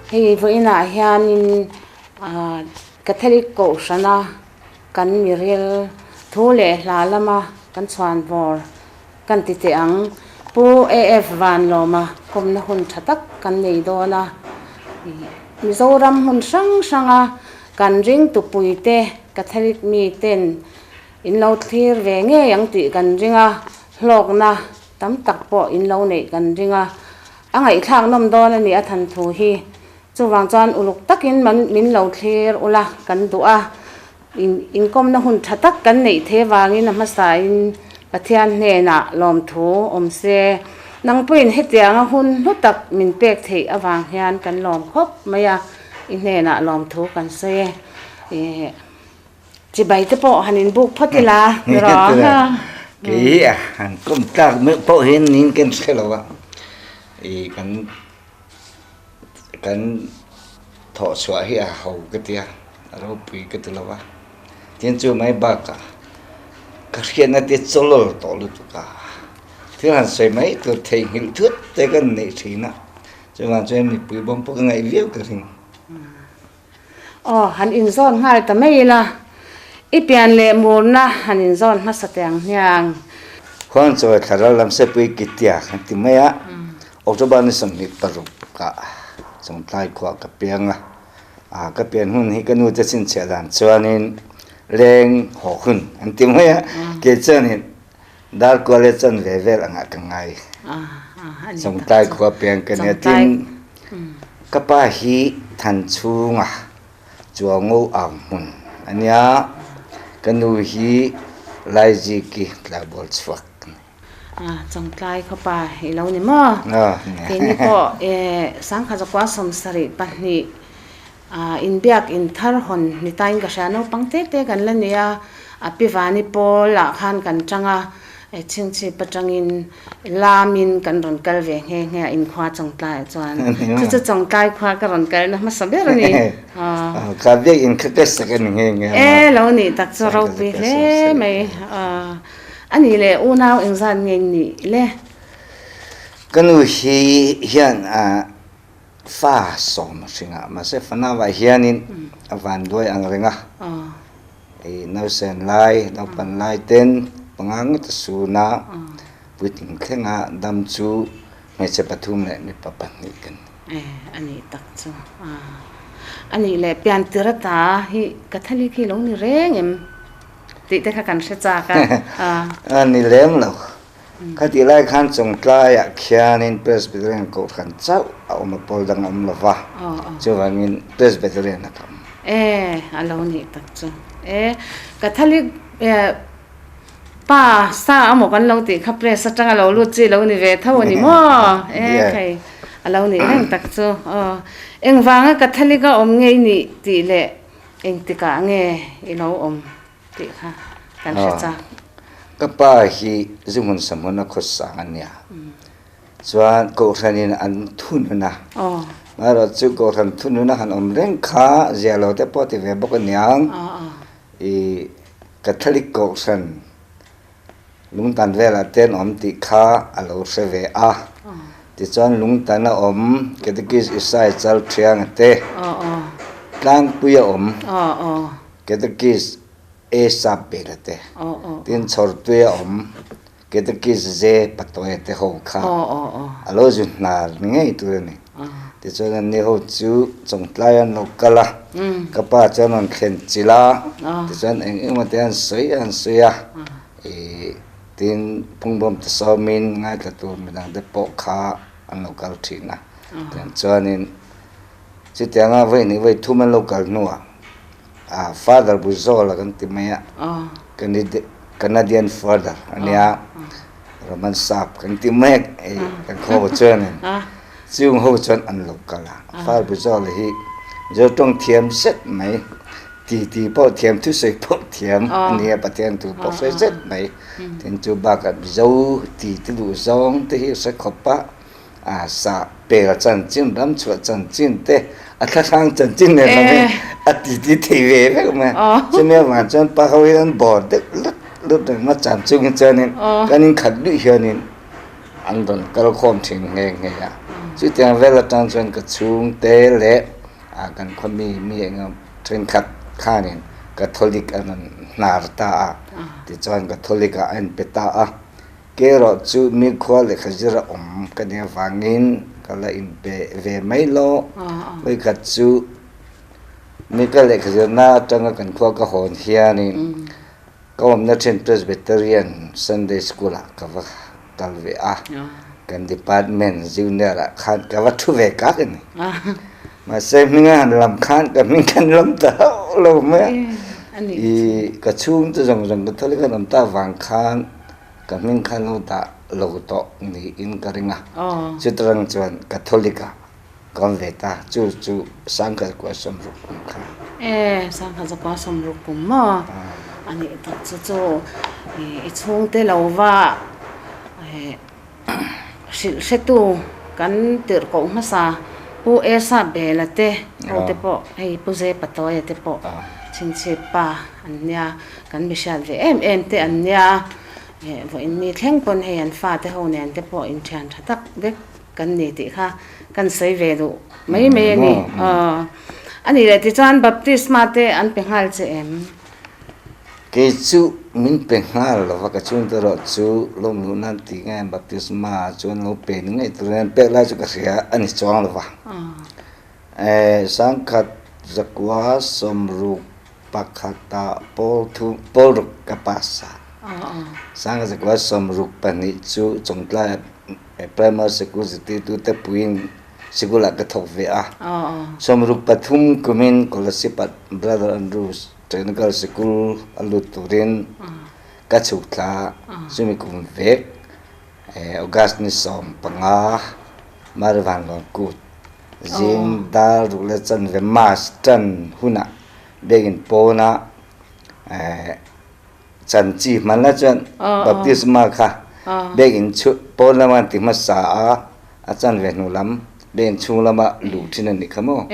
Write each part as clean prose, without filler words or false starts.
Hei vawiinah hianin ah Catholic Kohhrana kan miril thu leh hla lama kan chhuan vawr kan ti teh ang. Pu AF Vanlawma kawmna hun tha tak kan nei dawn a. Mizoram hmun hrang hranga kan ringtupuite Catholic miten in lo thlir ve ngei ang tih kan ring a, hlawkna tam tak pawh in lo neih kan ring a. A ngaihthlak nawm dawn a ni a than thu hi. Chuvang chuan uluk takin min lo thlir ula kan duh a, inkawmna hun tha tak kan neih the vangin a hmasain Pathian hnenah lawmthu awm se. Nangpuiin hetianga hun hlu tak min pek theih avang hian kan lawm khawp mai a, i hnenah lawmthu kan sawi e. Chibai te pawh han inbuk phawt ila ni rawh. Kei hi a han kawm tlak meuh pawh hian niin ka hre lo a, i kan Kan thawh chhuah hi a ho ka ti a, a ropui ka ti lo va. Tin chu mai bakah ka hriatna te chawlawl tawh lutuk a, thil han sawi mai tur theihnghilh thut te kan neih thin a, chuvang chuan mipui bawm pawh ka ngaih viau ka ring. Aw, han inzawn nghal ta mai ila, i pian leh murna han inzawn hmasa teh ang hniang. Khuan chawi thlarau lam sepui kitia kan ti mai a, October ni 26 ah Chawngtlai khuah ka piang a, ah ka pian hun hi ka nu te chhinchhiah dan chuanin leng haw hun an ti mai a, kei chuanin dar kual leh chan ve vel angah ka ngai. Chawngtlai khua piang ka nia tin ka pa hi than chhunga Chuango ang hmun a nia, ka nu hi Laiziki tlaibawl chhuak a ni. Chawngtlai khaw pa i lo ni maw? Keini pawh Sangkhat zakua 72 inbiak inthar hawn ni tain ka hria, naupang te te kan la ni a, a pi Vani Pawl ah khan kan tang a, chhingchhip atangin lamin kan rawn kal ve nghe nghe a inkhua Chawngtlai ah chuan chu chu Chawngtlai khua ka rawn kalna hmasa ber a ni. Ka biak in kha ka sak a ni nghe nghe a. E lo nih tak chu ropui hle mai. A nih leh unau engzat nge nih le? Ka nu hi hian Fa sawm a hring a, mahse fanauah hianin a vanduai ang reng a, i nausen lai, naupan lai ten panga ngawt a sun a, puitling thlenga dam chu hmeichhe pathum leh mipa pahnih ka ni. E, a nih tak chu. A nih leh piantir ata hi Catholic hi lo ni reng em tih te kha kan hre chak a. A ni lem lo. Khatih lai khan Chawngtlaiah khianin Presbyterian Kohhran chauh a awm a, pawl dang a awm lo va, chuvangin Presbyterian a tam. E, a lo nih tak chu. E, Catholic pa sa amaw kan lo tih kha Pres atanga lo lut chi lo ni ve tho a ni maw? E, khei, a lo nih reng tak chu. Aw, engvanga Catholic a awm ngei nih tih leh engtikah nge i lo awm? tih kha kan hre chak. Ka pa hi zuhmun sahmun a khawsang a nia. Chuan Kohhranin an thunun a. Amaherawh chu Kohhran thunun a han awm reng kha zia lo te pawh ti ve bawk a niang. I Catholic Kohhran lungtan velah te an awm tih kha a lo hre ve a. Tichuan lungtan a awm, Catechist Isai Chal Thianga te, Tlangpui a awm. Catechist A Sap Bela te, tin Chhawrtui a awm Catechist J Patoe te ho kha a lo zu hnar ni ngei tur a ni. Tichuan anni ho chu Chawngtlai an lo kal a, ka pa chuan rawn thlen chilh a, tichuan eng eng te an sawi an sawi a, ih tin Phungbawm te sawmin ngaithla tur midang te pawh kha an lo kal thin a, tiang chuanin chutianga vawi hnih vawi thum an lo kal hnuah Ah Father Buzola kan ti mai a, Canadian Father a nia, Roman sap kan ti mai a, kan khaw chuanin chung ho chuan an lo kal a. Father Buzola hi Mizo tawng thiam zet mai, titi pawh thiam, thusawi pawh thiam a nia, Pathian thu pawh hre zet mai. Tin chu bakah Mizo titi duh zawng te hi hre khawp a. A sa pel chanchin, ram chhuah chanchin te, a thlahrang chanchin nen lam hi a titi thei ve vek mai a. Chumi avang chuan pa ho hian an bawr deuh lut lut reng a, chan chung hi chuanin kan inkhat luih hianin an rawn kal khawm thin nghe nghe a. Chutiang vel atang chuan ka chhungte leh kan khaw mi mi eng emaw thenkhat khanin Catholic an rawn hnar ta a, tichuan Catholic ah a inpe ta a. Kei erawh chu mi khua lehkha zir a awm ka nih avangin ka la inpe ve mai lo. Vawikhat chu mi ka lehkha zirna atanga kan khua ka hawn hianin Ka awmna thin Presbyterian Sunday School ah ka va kal ve a, kan department junior ah khan ka va thu ve kak a ni. Mahse hming a han lam khan ka hming khan lam ta hauh lo mai a. I ka chhungte zawng zawng ka thawlek an awm ta vang khan ka hming khan lo dah lo tawh niin ka ring a. Chutarang chuan Catholic ah Ka awm ve ta, chu chu Sangkhat kua sawmruk kum kha. E, Sangkhat kua sawmruk kum maw? A nih tak chu chu i chhungte lo va hrilh hretu kan tirh koh hmasa Pu Esa Bela te ho te pawh hei Pu Zepa Tawia te pawh chhinchhip pa an nia, kan mi hriat ve em em te an nia, vawiin mi thleng pawn hei an fate ho nen te pawh inthian tha tak vek. Kan ni tih kha kan sawi ve duh mai mai a ni. Aw. A nih leh tichuan baptisma te an pe nghal che em? Kei chu min pe nghal lo va, ka chhungte erawh chu lawm luh nan tih nge baptisma chuan lo pe ni ngei turin an pek lai chu ka hria a ni chuang lo va. Sangkhat zakua sawmruk Pakhata pawl thu pawl ruk ka pass a. Sanga zakua sawmruk pahnih chu Chawngtlai Primary Sikul zirtirtute puiin sikulah ka thawk ve a. Sawmruk pathum kumin Kolasib-ah Brother Andrews Technical Sikul a lut turin ka chhuk thla a, chumi kum vek August ni 15 Marivanlawn Kut zing dar ruk leh chanve Mass tan hunah Biakinn pawnah chanchi hman la chuan baptisma kha biakinn pawn lama an ti hmasa a, a chanve hnu lam biakinn chhung lama luh thin a nih kha maw?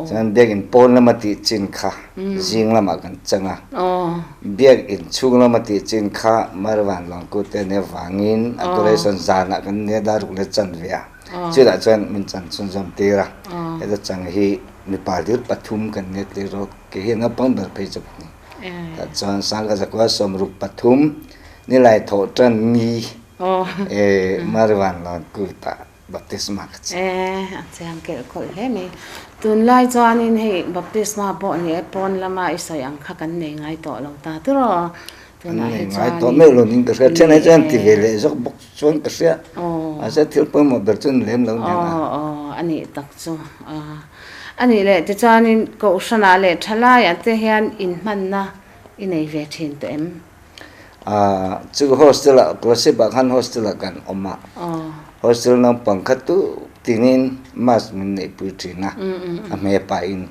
Chuan biakinn pawn lama tih chin kha zing lamah kan chang a, biakinn chhung lama tih chin kha Marvan Lawngkut te nia vangin adoration zanah kan nia dar ruk leh chanve a, chutah chuan min chan chhunzawm tir a, heta chang hi Mipa hlir pathum kan nia tih rawh kei hi naupang ber phei chu ka ni. Tah chuan Sangha zakua 63 nilai thawh tan mi e Marivan lawn kut ah baptisma ka chhi. E a chiang kelh kawlh hle mai. Tunlai chuanin hei baptisma pawh ni e pawn lama i sawi ang kha kan nei ngai tawh lo ta tiraw. An nei ngai tawh meuh lo ning ka hria. Ṭhenah chuan ti ve leh zawk bawk chuan ka hria. Mahse thil pawimawh ber chu ni lem lo nen a. Aw aw a nih tak chu. A nih leh tichuanin Kohhranah leh Thalaiah te hian inhmanna i nei ve thin tawh em? Chu hostel ah Kolasib ah khan hostel ah kan awm a. Hostel naupang kha tu tinin mask min neihpui thin a, a hme pahin.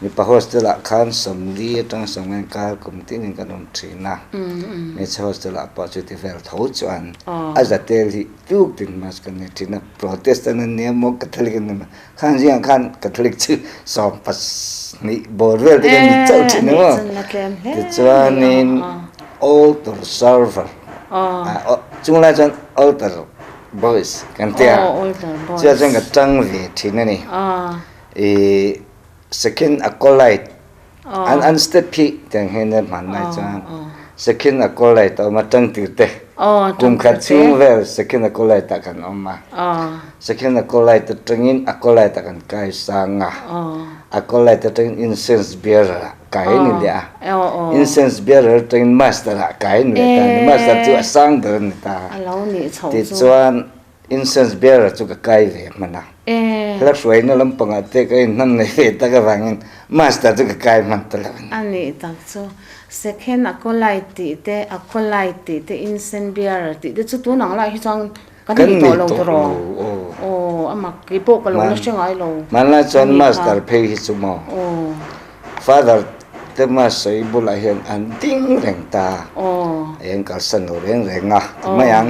Mipa hostel ah khan 40 atanga 50 kar kum tinin kan awm thin a, hmeichhe hostel ah pawh chuti vel tho chuan a za tel hi tuk tin mask kan nei thin a, Protestant an nia maw Catholic an nia maw, khan zingah khan Catholic chu 12 bawr vel te kan ni chauh thin a maw, tichuanin altar server chunglai chuan altar Boys kan ti a, chuah chuan ka tang ve thin a ni. I second acolyte an an step hi tiang hian a hman lai chuan second acolyte a awm a tang tir te kum khat chhung vel second acolyte ah kan awm a, second acolyte atangin acolyte ah kan kai sang a, acolyte atangin incense bearer ah kai a ni leh a, incense bearer atangin master ah kai a ni leh ta a ni, master chu a sang ber a ni ta a, tichuan incense bearer chu ka kai ve hman a, hla hruaina lampangah te ka inhman mai ve tak avangin master chu ka kai hman ta lo a ni. A nih tak chu, second acolyte tih te, acolyte tih te, incense bearer tih te chu tun ang lai hi chuan Kan nei tawh lo tiraw? Aw, a mak kei pawh ka lo la hre ngai lo. Hmanlai chuan master phei hi chu maw? Father te master i bulah hian an ding reng ta. Eng kalsan lo reng reng a ti mai ang.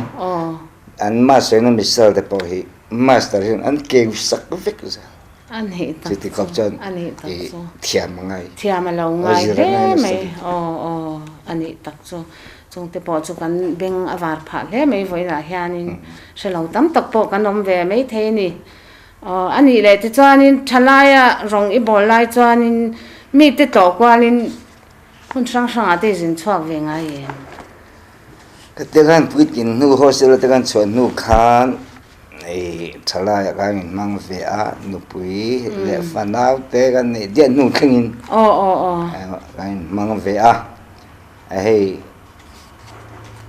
An master ina missal te pawh hi master hian an keu sak vek zel. A nih tak chu, a nih tak chu. Thiam a ngai. Thiam a lo ngai hle mai. Aw aw, a nih tak chu. Chungte pawh chu kan beng a var phah hle mai vawiinah hianin hre lo tam tak pawh kan awm ve maithei a ni. Aw, a nih leh tichuanin thalaia rawng i bawl lai chuanin mite tlawh kualin hmun hrang hrangah te i zin chhuak ve ngai em? Ka te khan puitling hnu hostel te khan chhuah hnu khan i thalaia khan in hmang ve a, nupui leh fanau te kan neih diah hnu thlengin kan in hmang ve a, hei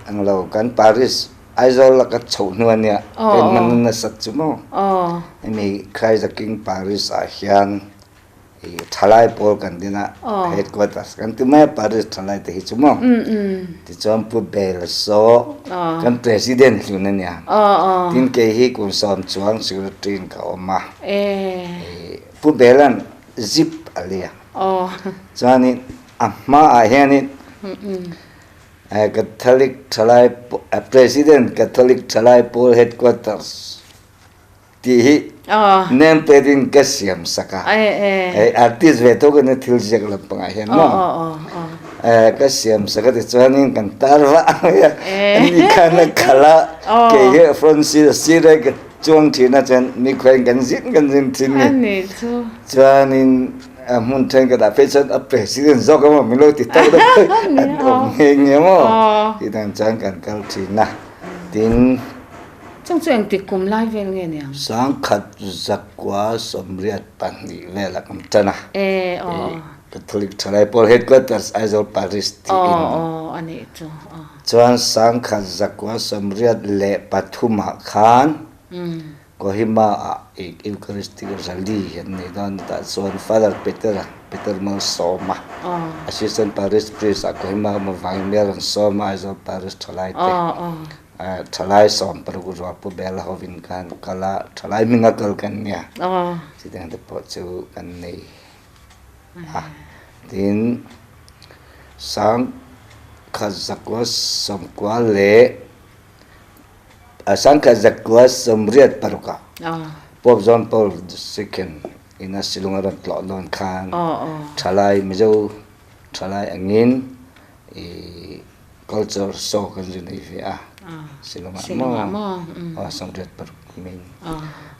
englo kan Paris Aizawl a ka chhoh hnu a nia, ka inhman na nasat chu maw? Hemi Christ the King Parish ah hian i thalai pawl kan din a, headquarters kan ti mai a Parish thalai te hi chu maw? Tichuan Pu Bel saw kan President hlun a nia, tin kei hi kum sawm chuang Secretary in ka awm a, Pu Bela'n zip a li a, chuanin a hmaah hianin Catholic Thalai President Catholic Thalai Pawl Headquarters tih hi name plate in ka siam sak a. Hei artist ve tho ka nia thil ziak lampangah hian maw ka siam sak a tichuanin kan tar vah mai a. Ani khan a khalh a, kei hi front seat a sir a ka chuang thin a chuan nikhuain kan zin kan zin thin ni. Chuanin A hmun thenkhat ah phei chuan a president zawk emaw min lo ti tawk deuh phei an awm nghe nghe maw tih dan chuan kan kal thin a, tin. Chung chu engtik kum lai vel nge niang? Sangkhat zakua 82 velah kan tan a, Catholic Thalai Pawl Headquarters Aizawl Parish tiin. Aw aw a nih chu aw. Chuan sangkhat zakua 83 ah khan Kohima-ah i Eucharistic Rally an nei dawn a tah chuan Father Peter-a, Peter Malsawma, Assistant Parish Priest-ah Kohima awm avangin mi a rawn sawm a, Aizawl Parish thalaite, thalai 60 rual Pu Bela hovin khan kal a, thalai hminga kal kan nia, chutiang te pawh chu kan nei a. Tin, 1990 leh Sangkhat zakua 86 ah Pope John Paul II in a silung a rawn tlawh dawn khan thalai Mizo thalai angin i culture show kan zu nei ve a silung ah maw aw 86 kumin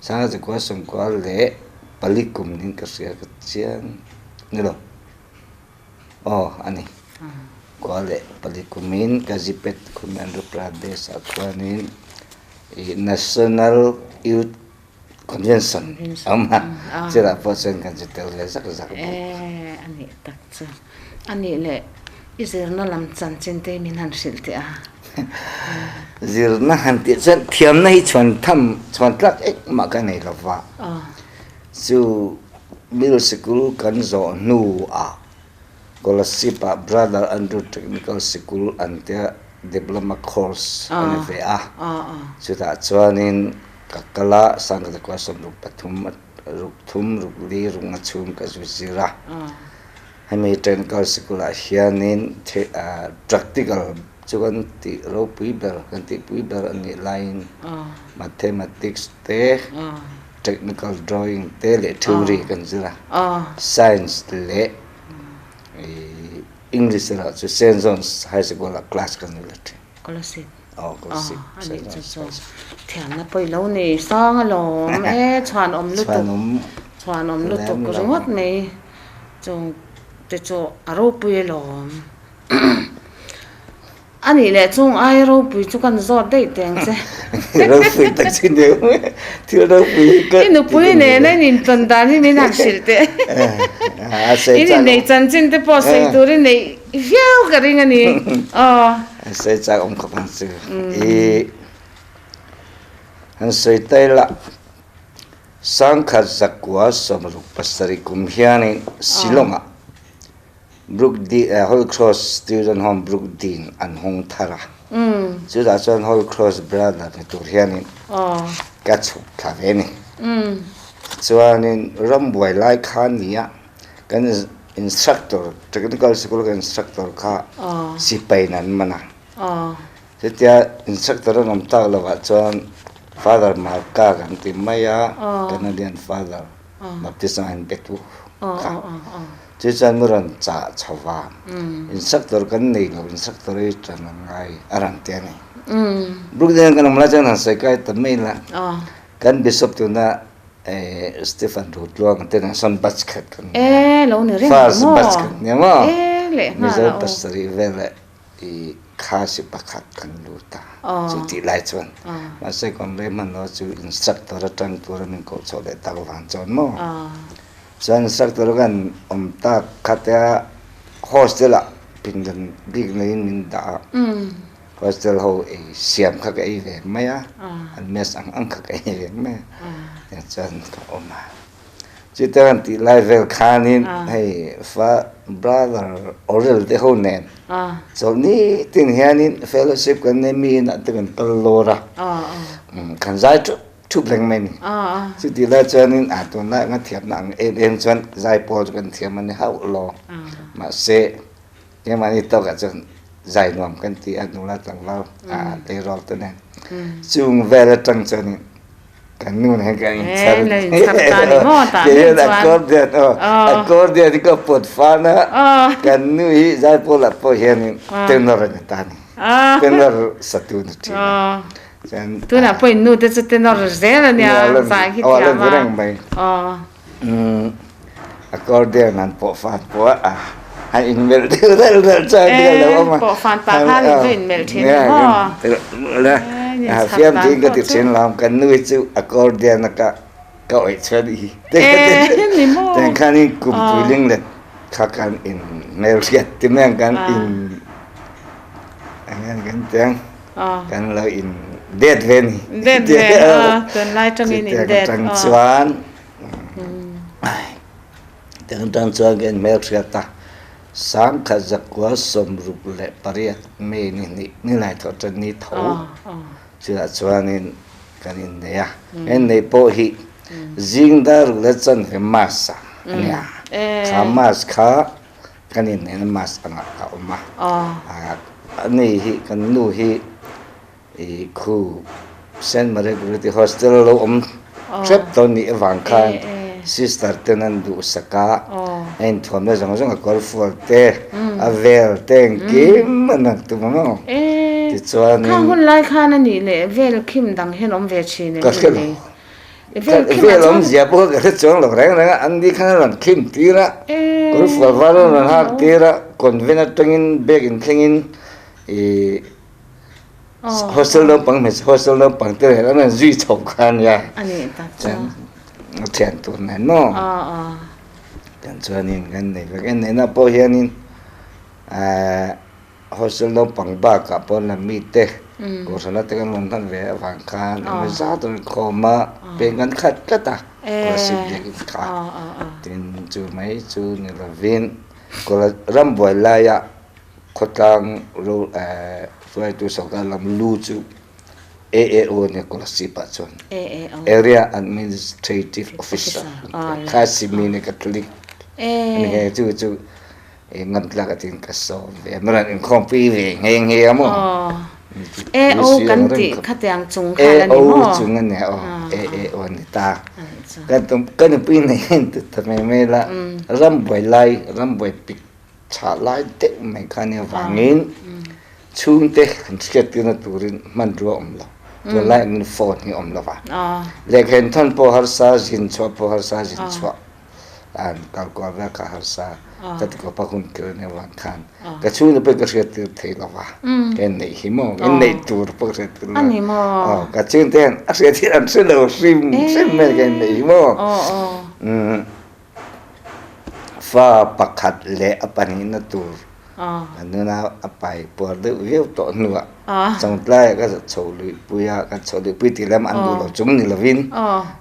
sangkhat zakua 94 kum nin ka hria ka chiang ni lo. Aw, a ni. Kua leh pali kumin Kazipet khumi Andhra Pradesh ah khuanin ih National Youth Convention a awm a, chutah pawh chuan kan zu tel ve zak zak bawk. E, a nih tak chu. A nih leh i zirna lam chanchin te min han hrilh teh a. Zirna han tih chuan thiamna hi chhuan tham, chhuan tlak engmah ka nei lo va. Chu Middle Sikul kan zawh hnuah Kolasib-ah Brother Andrew Technical Sikul an tia Diploma Course a ni ve a. Chutah chuanin ka kal a, Sangkhat kua 63, ruk thum, ruk li, ruk nga chhung ka zu zir a. Hemi Technical Sikul-ah hianin practical chu kan tih ropui ber, kan tihpui ber a nih laiin Mathematics te, Technical drawing te leh theory kan zir a, science leh English erawh chu Saint John's High School ah class kan zir thin. Kolasib. Aw Kolasib. A nih chu chu thiamna pawh i lo nei sang alawm e, chhuanawm lutuk, chhuanawm lutuk ringawt mai chung te chu a ropui alawm. A nih leh chung ai ropui chu kan zawt daih teng che. Ropui tak chu ni awm e. Thil ropui hi ka. I nupui nen a in intawn dan hi min han hrilh teh. In inneih chanchin te pawh sawi tur i neih viau ka ring a ni. Aw. A sawi chak awm khawp ang chu. I han sawi ta ila 1967 kum hianin Shillong-ah Brookdean, Holy Cross Student Home Brookdean an hawng thar a. Chutah chuan Holy Cross Brother ni tur hianin ka chhuk thla ve ni. Chuanin rambuai lai kha nia kan instructor, technical sikul kan instructor kha sipai in an man a. Chutia instructor an awm tak lovah chuan Father Marka kan ti mai a, Canadian Father baptism a inpe tu kha. Chu chuan mu rawn chah chho va, instructor kan nei lo, instructor hi ṭan a ngai a rawn ti a ni. Brooklyn kan awm lai chuan han sawi kai ta mai la, kan bishop tuna. Stephen Rutluang te nen sawn batch khat kan nia. E lo ni reng First maw? batch kan nia maw? E leh nghal Mizo a aw. pasarih vel leh i Khasi pakhat kan lut a Aw. chu tih lai chuan. Aw. Mahse kan rei hman lo chu instructor atang tura min koh chhuah leh tak vang chuan maw? Aw. Chuan instructor kan awm tak khatia hostel ah pindan bik neiin min dah a. Hostel ho ei siam kha ka ei ve mai a, an mess ang ang kha ka ei ve mai a, tiang chuan ka awm a. Chutiang an tih lai vel khanin hei fa brother Aurel te ho nen chawlhni tin hianin fellowship kan nei mi inah te kan kal lawr a, kan zai thup thup reng mai a ni. Chutih lai chuanin a tunlai anga thiamna ang em em chuan zai pawl chu kan thiam a ni hauh lo, mahse Keimahni tawkah chuan zai nuam kan ti a, nula tlangval a tleirawl te nen. Chung vel atang chuan kan nu nen kan inchhar. Kei hian accordion aw, accordion hi ka pawt fan a, kan nu hi zaipawl ah pawh hianin tenor a ni ta a ni. Tenor satu ni thin a. Chuan Tunah pawh in nu te chu tenor zel a nia, zai hi thiam a. Accordion an pawh fan pawh a han inmelh deuh ralh ralh chuan nia lo awm a. Pawh fan pah khan in va inmelh thin a maw? Fiam thin ka ti thin lo, kan nu hi chu accordion a ka ka awih chuan i tiang khan in kum puiling let kha kan in hmelhriat ti mai ang kan in eng kan tiang. Kan lo in det ve ni. Det ve a, tunlai tangin in det. Chutiang atang chuan tiang atang chuan ka inhmelhriat a, sangkhat zakua 68 May ni hnih ni lai thawh tan ni tho chutah chuanin kan innei a. Kan inneih pawh hi zing dar ruk leh chanve Mass a nia. Kha Mass kha Kan inneihna mask angah ka awm a, ani hi kan nu hi i khu Saint Maria Goretti Hostel lo awm hrep tawh nih avang khan sister ten an duhsak a, a inthuamna zawng zawng a kawrfual te, a vel te engkim an han tum ang aw. Tichuanin. Khang hun lai khan a nih leh vel khim dang hian awm ve thin em Ka hre lo. Vel awmzia pawh ka hre chuang lo reng reng a, an ni khan a rawn khim tir a, kawrfual var a rawn hak tir a, convent atangin bag in thlengin ih hostel naupang hmeichhe hostel naupang te nen an rawn zui chho kha a nia, chuan a thian tur nen maw kan chuanin kan nei vek, en neihna pawh hianin ahh. Hostel naupang bakah pawh la mite Kohhrana te kan rawn hman ve avang khan eng zat rawn khawm a, peng kan khat tlat a, Kolasib biakinn kha. Tin, chu mai chu ni lovin rambuai laia khawtlang ro hruaitu sorkar lam lu chu AAO nia Kolasib ah chuan Area Administrative Officer kha simi nia Catholic a ni nghe chu chu. E ngam tlak a tin ka sawm ve a, rawn inkhawmpui ve nghe nghe a maw? AO kan tih khatiang chung khan a ni maw? AO chung a ni aw, AAO a ni ta. Kan tum ka nupui nei hian tut ta mai mai la, rambuai lai, rambuai pik chhah lai deuh mai kha nia vangin chhungte han hriat tirna turin hmanrua awm lo, tunlai angin phone hi awm lo va. Lehkha inthawn pawh harsa, zin chhuah pawh harsa, zin chhuah. An kal kual vel kha harsa ka ti khawp a hun kir ania vang khan ka chhungte pawh ka hriat tir thei lo va ka inneih hi maw ka inneih tur pawh ka hriat tir lo aw ka chhungte hian a hriat hi an hre lo hrim hrim mai ka inneih hi maw fa pakhat leh a pahnihna tur Ka nuna a pai puar deuh viau tawh hnuah Chawngtlaiah ka chho luihpui a, ka chho luihpui tih lam an duh lo chung ni lovin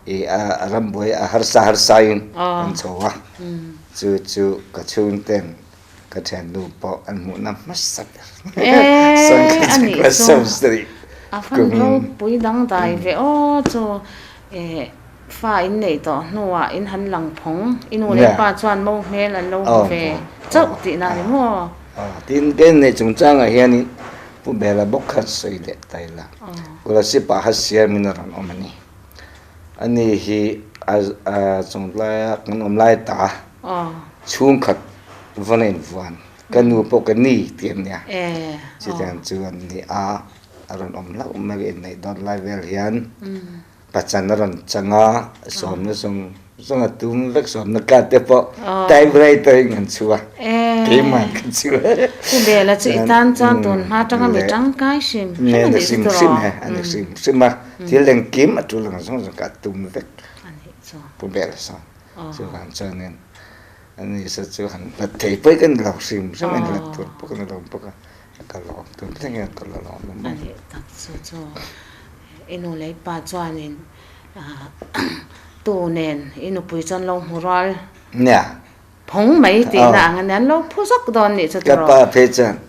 ih a rambuai a harsa harsain kan chho a, chu chu ka chhungten ka thiannu pawh an hmuhna hmasa ber Sangkhat A fan ropui dangdai ve aw chu Fa in neih tawh hnuah in han lang phawng. I nu leh pa chuan mo hmel an lo hmu ve chauh tihna a ni maw? Tin, ka inneih chungchangah hianin Pu Bela bawk khan sawi leh ta ila. Kolasib ah Hasiamin a rawn awm a ni. Ani hi a chunglaia kan awm lai ta chhungkhat vawn a invuan. Ka nu pawh ka ni tih a nia. Chutiang chu an ni a, a rawn awm hlauh mai ka inneih dawn lai vel hian. Pachan a rawn chang a, sawmna zawng zawng a tum vek, sawmna card te pawh typewriter in kan chhu a, keimah kan chhu a. Pu Bela chu i tan chuan tun hma atanga mi tangkai hrim hrim a nih chu tawh. A ni hrim hrim a, thil engkim a tul ang zawng zawng kha a tum vek Pu Bela sawn. Chuvang chuanin ani sa chu han hlat thei pawh ka ni lo hrim hrim a, hlat tur pawh ka ni lo bawk a, ka lawm tun thleng hian ka la lawm a maw. A nih tak chu chu. I nu leh i pa chuanin tu nen i nupui chuan lo hmu rual Nia. phawng mai tihna ang a nia, an lo phu zawk dawn nih chu Ka tiraw. pa phei chuan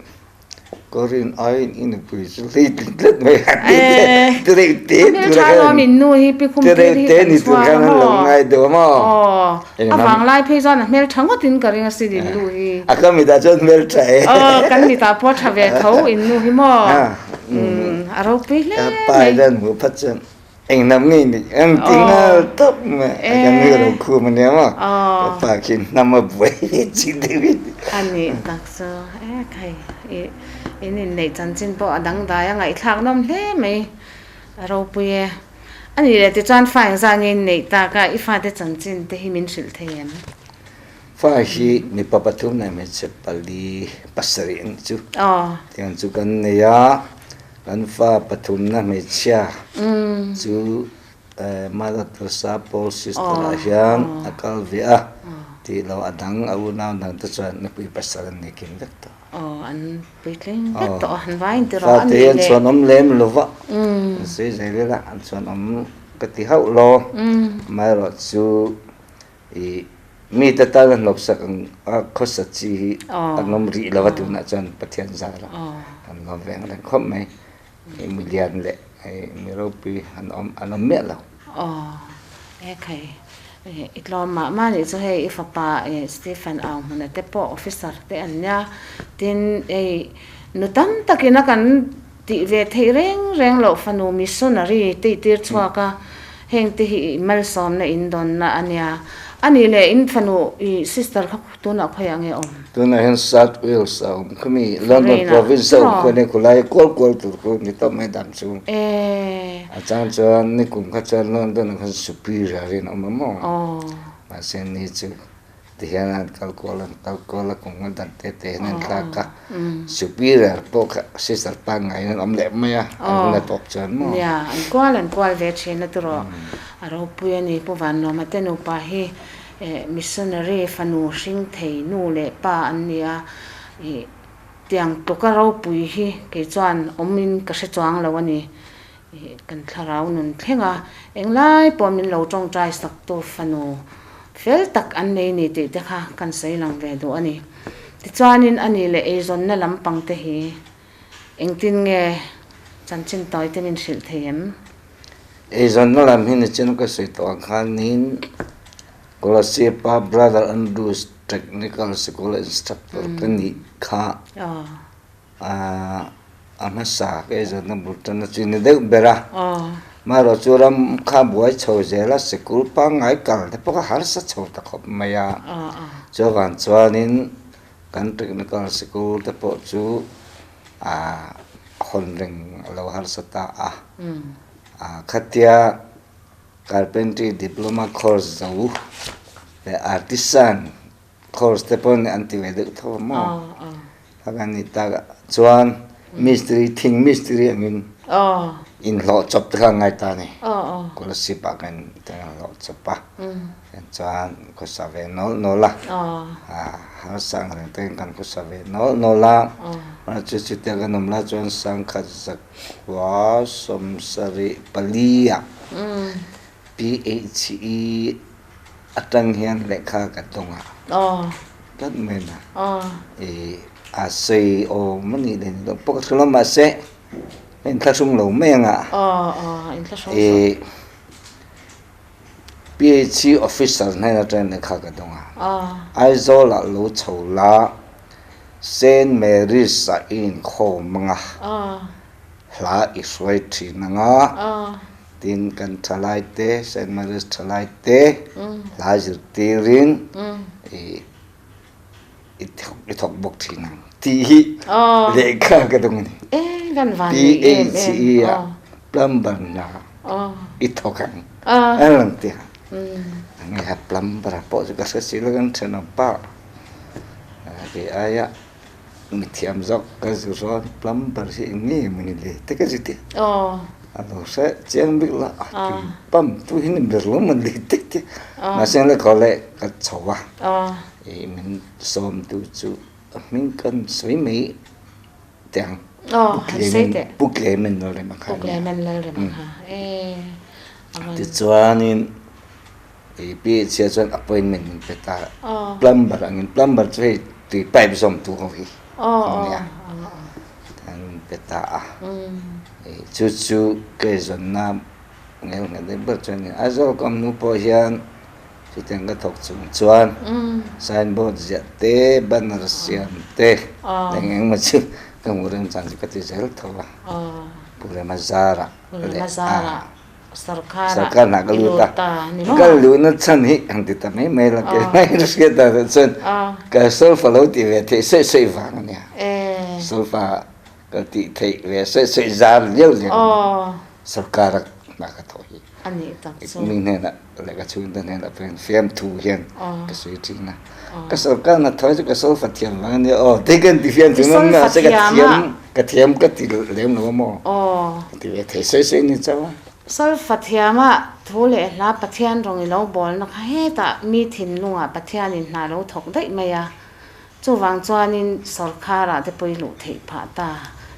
Korin aiin i nupui chu hlei tling tlat mai a ti te, tireh te A hmel tha alawm in nu hi pi khum tir hi kan chhuak a maw. Ngai deuh a maw. Aw, a vanglai phei chuan a hmel tha ngawtin ka ring asin in nu hi. A ka mitah chuan hmel tha e. Aw, kan mitah pawh tha ve tho in nu hi maw. A ropui hle mai. Ka pa hian hmuh phat chuan eng hnam nge nih ang ti nghal tawp mai a kan nui ro khum a nia maw ka pa khi hnam a buai ve chi deuh in. A nih tak chu e khai i in inneih chanchin pawh a dangdai a ngaihthlak nawm hle mai a ropui e. A nih leh tichuan fa engzah nge inneih tak a i fate chanchin te hi min hrilh thei em? Fa hi mipa pathum leh hmeichhe pali pasarih an chu tiang chu kan nei a, kan fa pathumna hmeichhia chu Mother Teresa Paul Sister ah hian a kal ve a tih loh a dang a unau dang te chuan nupui pasal an nei kim vek tawh. Fate hi an chhuanawm lem lo va, an sawi zel ila an chhuanawm ka ti hauh lo, amaherawhchu I mite tana hnawksak ang a khawsa chi hi an awm rih lo a tunah chuan Pathian zara an lawm ve ang reng khawp mai. Hei milian leh hei mi ropui an awm an awm miah lo. Aw e khai i tlawm mah mah nih chu hei i fapa Stephen Au hmuna te pawh officer te an nia tin hei nu tam takin a kan Tih ve theih reng reng loh fanu missionary te i tir chhuak a, heng te hi i malsawmna in dawnna a nia. A nih leh in fanu i sister kha tunah khawiah nge awm? Tunah hian South Wales a awm khumi, London province a awm khuan hei khulai kual kual tur khu ni tawp mai dam chu. A chang chuan nikum kha chuan London ah khan superior in a awm a maw? Mahse ni chu Tihian an kal kual an kal kual a kum ngan dan te te hian an thlak a, superior pawh kha sister pangngai in an awm leh mai a, an hun a tawp chuan maw? Nia, an kual an kual ve thin a tiraw, a ropui a ni. Pu Vannuama te nupa hi missionary fanu hring thei nu leh pa an ni a, ih tiang tluka ropui hi kei chuan awmin ka hre chuang lo a ni. Ih kan thlarau nun thleng a, englai pawh min lo tawngtai sak tu fanu fel tak an nei ni tih te kha kan sawi lang ve duh a ni. Tichuanin a ni leh eizawnna lampang te hi engtin nge chanchin tawi te min hrilh thei em? Eizawnna lam hi nichin ka sawi tawh ang khanin Kolasib-a Brother Andrews Technical Sikul instructor ka nih kha. A hmasa ka eizawnna bul tan a chin ni deuh ber a, amaherawh chu ram kha buai chho zel a, sikul pangngai kal te pawh kha harsa chho ta khawp mai a, chuvang chuanin kan technical sikul te pawh chu a hawn reng a lo harsa ta a, khatia carpentry diploma course zo leh artisan Course te pawh an ti ve deuh tho a maw? Kha kan ni tak ah chuan mistiri thing mistiri angin inhlawh chawp te kha an ngai ta a ni. Scholarship ah khan inhlawh chawp a, chuan khawsa ve nawl nawl a, harsa ang reng te kan khawsa ve nawl nawl a, chu chutia kan awm lai chuan sangkhat zakua 74 ah PHE Atang hian lehkha ka tawng a. Tlat mai na. I a sawi awm a nih leh ni loh pawh ka hre lo mahse ka inthlahrung lo mai ang a. I PHC officer hnen atangin lehkha ka tawng a. Aizawl ah lo chho la Saint Mary's ah i inkhawm ang a. Hla i hruai thin ang a. Tin, kan thalaite, Saint Mary's thalaite hla zirtirin i i thawk bawk thin ang tih hi lehkha ka dawng a ni. PHE ah plumber hna. I thawk ang a rawn ti a. Nge a plumber a pawh chu ka hre si lo kan thenawm pa kei aia mithiam zawk ka zu rawn plumber hi eng nge mawni le te ka zu ti a. A lo hre chiang bik lo a tui pump tu hi ni ber lo mawni le te te mahse le khaw leh ka chho a ih min sawm tu chu a hming kan sawi mai teh ang. Pu Clement Lalrema kha a nia. Tichuanin i pi chhia chuan appointment min pe ta a, plumber angin, plumber chu hei tui pipe zawm tu ho hi a nia, an rawn pe ta a. Chu chu ka zawnna ngel nghet deuh ber chu a ni. Aizawl ka awm hnu pawh hian Chutiang ka thawk chung chuan signboard ziah te, banner siam te, eng eng emaw chu ka hmuh rem chan chu ka ti zel tho a. Pu Rema Zara leh a sarkar hnah ka lut a. Ka luhna chhan hi han ti ta mai mai la ke mai ka hriat dan ah chuan ka solfa lo tih ve theih sawi sawi vang a nia. Solfa ka tih theih ve sawi sawi zar liau liau a nia. Sarkar a hnah ka thawh hi. A nih tak chu. Mi hnenah leh ka chhungte hnenah pawh hian fiamthu hian ka sawi thin a. Ka sorkar hnathawh chu ka solfa thiam vang a nia aw tih ka inti fiamthu ngam mai a, mahse ka thiam ka thiam ka ti lem lo a maw ka ti ve thei sawi sawi ni chauh a. Solfa thiama thu leh hla Pathian rawng i lo bawlna kha hetah mi thinlungah Pathianin hna lo thawk daih mai a. Chuvang chuanin sawrkharah te pawh i luh theih phah ta.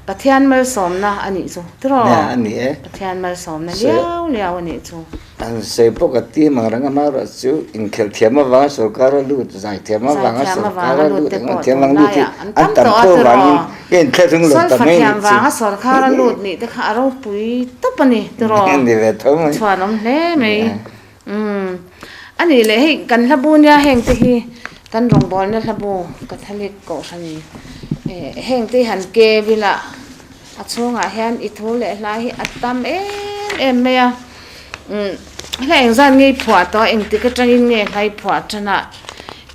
Pathian malsawmna a nih chu tiraw? Nia a ni e. Pathian malsawmna liau liau a nih chu. An sawi pawh ka ti mang reng a hmarawh chu inkhelh thiam avanga sawrkar a lut, zai thiam avanga sawrkar a lut, engemaw thiam avanga lut hi an tam tawh avangin ka inkhelh ring lo ta mai a nih chu. Solfa thiam vanga sawrkar a lut nih te kha a ropui tawp a ni tiraw? A ni ve tho mai. Chhuanawm hle mai. Umm. A nih leh hei kan hlabu nia heng te hi kan rawngbawlna hlabu Catholic Kohhran eh heng te hi han ke vil a, a chhungah hian i thu leh hla hi a tam em em mai a. Umm hla engzat nge i phuah tawh a engtik atangin nge hla i phuah tan a,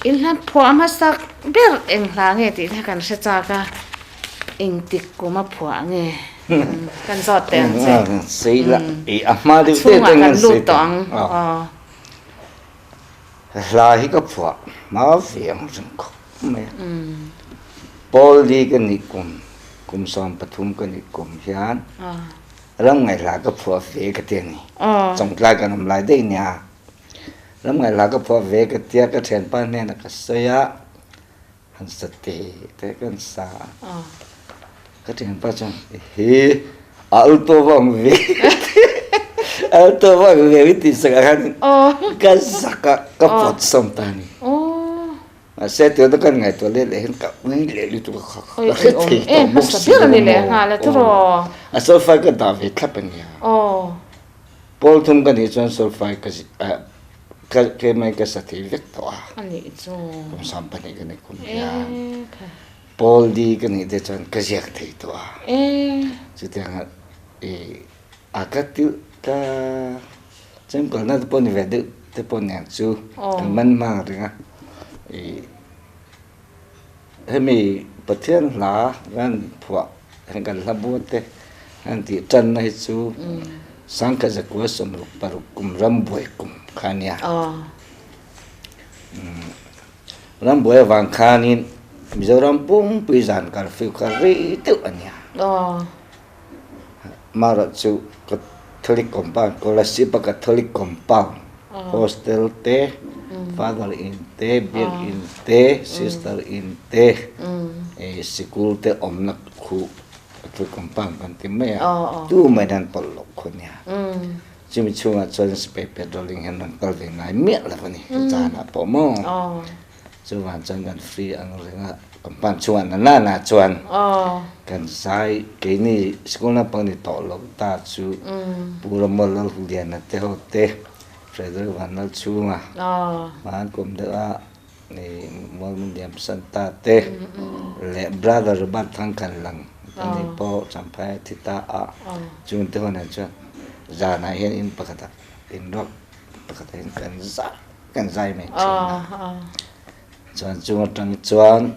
i hla phuah hmasak ber eng hla nge tih te kan hre chak a. Engtik kum a phuah nge? Kan zawt teh ang che. Sei la, i a hma deuh te Chhungah kan lut tawh ang. Hla hi ka phuah hma ve ang reng khawp mai a. Paul Lee ka nih kum, kum 13 ka nih kum hian ram ngaihhla ka phuah ve ka ti a ni. Chawngtlai kan awm lai daih nia. Ram ngaihhla ka phuah ve ka tia ka thianpa hnenah ka sawi a. Han sa te te kan sa a. Ka thianpa chuan he alto vang ve alto vang ve i tih sak ah khan ka zak a ka pawt sawm ta a ni. Mahse tuna kan ngaihtuah let leh hian ka ui leh lutuk a ka hre thei tawh bawk si lo maw. A solfa ka dah ve thlap a nia. Pawl thum ka nih chuan solfa ka Ka keimah ka sa thei vek tawh a. A nih chu. Kum 12 ka nih kum hian. Paul di ka nih te chuan ka ziak thei tawh a. Chutiang a i a ka til ka chemkalna te pawh ni ve deuh te pawh niang chu kan man hmang reng a. I hemi Pathian hla kan phuah heng kan hla buat te an tih tanna hi chu Sangkhat zakua 66 kum rambuai kum kha a nia. Rambuai avang khanin Mizoram pumpui zan curfew kha rei deuh a nia. Amaherawh chu Catholic compound, Kolasib a Catholic compound, hostel te, Father in te, Biak in te, Sister in te, sikul te awmna khu Catholic compound kan ti mai a, tu mai hian pawlh loh khu nia. Chumi chhungah chuan sipai patrolling hian rawn kal ve ngai miah lo a ni, zanah pawh maw. Chuvang chuan kan free ang reng a, compound chhungah na na na chuan kan zai keini school naupang ni tawh lo ta chu Pu Ramawt Lalhuliana te ho te Frederick Vanlalchhunga hmaan kum deuh a Mualmun Liamsanta te leh Brother Robert Thangkanlang ani pawh Champhai a thi ta a, chungte ho nen chuan zanah hian in pakhatah in ruak pakhatah hian kan zai kan zai mai thin a. Chuan chung atang chuan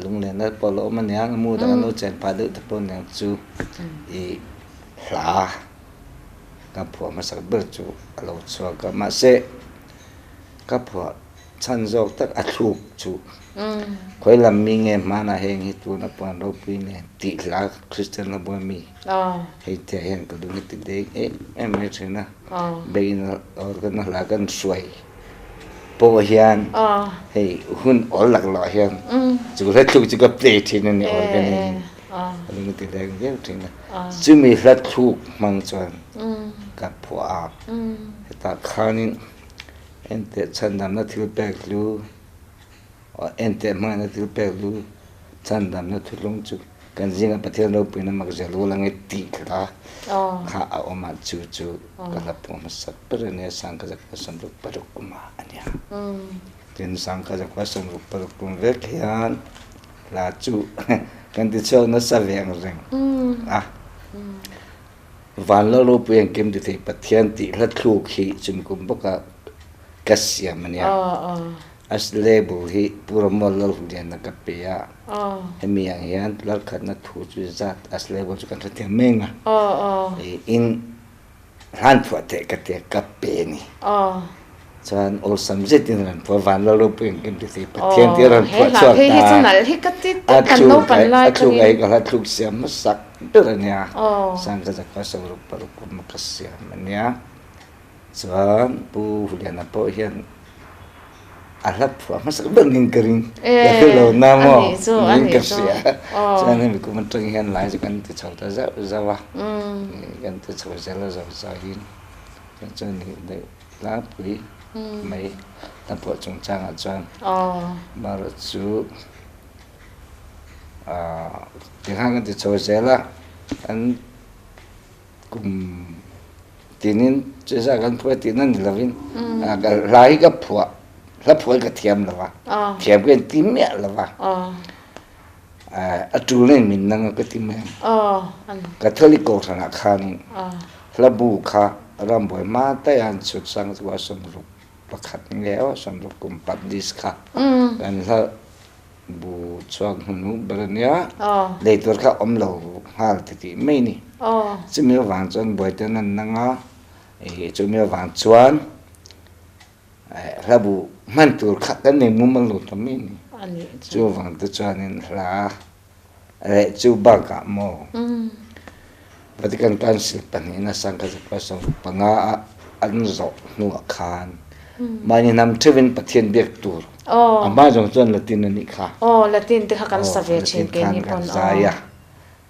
lunglenna pawh a lo awm aniang a mu dang an lo chen phah deuh te pawh aniang chu i hla. Ka phuah hmasak ber chu a lo chhuak a, mahse ka phuah chhan zawk tak a thluk chu khawi lam mi nge hmanah heng hi tuna puan ropui nen tih hla Kristian la buai mi hei te ah hian ka lung hi ti deng em em mai thin a, bein organ a hla kan hruai pawh hian hei hun awl laklawh hian chu hla thluk chu ka play thin a ni organ in. A lung ti leng viau thin a. Chumi hla thluk hmang chuan ka phuah a. Hetah khanin enteh chhandamna thil pek hlu, enteh hmangaihna thil pek hlu, chhandamna thuthlung chu kan zinga Pathian ropuina mak zel ul ange tih hla kha a awm a, chu chu ka hla phuah hmasak ber a nia, 1966 kumah a nia. Tin, 1966 kum vek hian Hla chu kan ti chhuak nasa ve ang reng a. Van Lalropui engkim ti thei Pathian tih hla thluk hi chumi kum bawka ka siam a nia. A label hi Pu Ramual Lalhuliana ka pe a. Hemi ang hian lalkhatna thu chu zat a label chu kan hrethiam meng a. In Hlan phuah teh ka tia ka pe ni. Chuan awlsam zetin rawn phuah van lo ropui engkim ti thei Pathian tih a rawn phuah chhuak ta. A thluk a thluk ai ka hla thluk siam hmasak ber a nia. Sangka zakua sawruk paruk kum a ka siam a nia. Chuan Pu Huliana pawh hian A hla phuah hmasak ber ning ka ring. Ka hre lo na maw? Niin ka hria. Chuan hemi kum atang hian lai chu kan ti chho ta zauh zauh a. Kan ti chho zel a zauh zauhin. Chuan chuan ni deuh tlangpui mai hla phuah chungchangah chuan marawh chu tikhan kan ti chho zel a. Kan Kum tinin chezah kan phuah tihna ni lovin hla hi ka phuah hla phuah hi ka thiam lo va, thiam ka inti miah lo va, a tul in min nang a ka ti mai ang. Catholic kohhranah khanin hla bu kha rambuai hma daih a an chhut sang chu a sawmruk pakhat nge aw sawmruk kum publish kha kan hla Bu chhuak hnu ber a nia, lei tur kha awm lo nghal ti tih mai ni. Chumi avang chuan buaiten an nang a, chumi avang chuan hla bu hman tur kha kan nei mumal lo ta mai ni. Chuvang te chuanin hla leh chu bakah maw Vatican Council pahnihna sangkhat 75 a an zawh hnuah khan mahni hnam theuhin Pathian biak tur a hma zawng chuan Latin a nih kha. Aw, Latin te kha kan sa ve thin keini pawn. Latin khan kan zai a,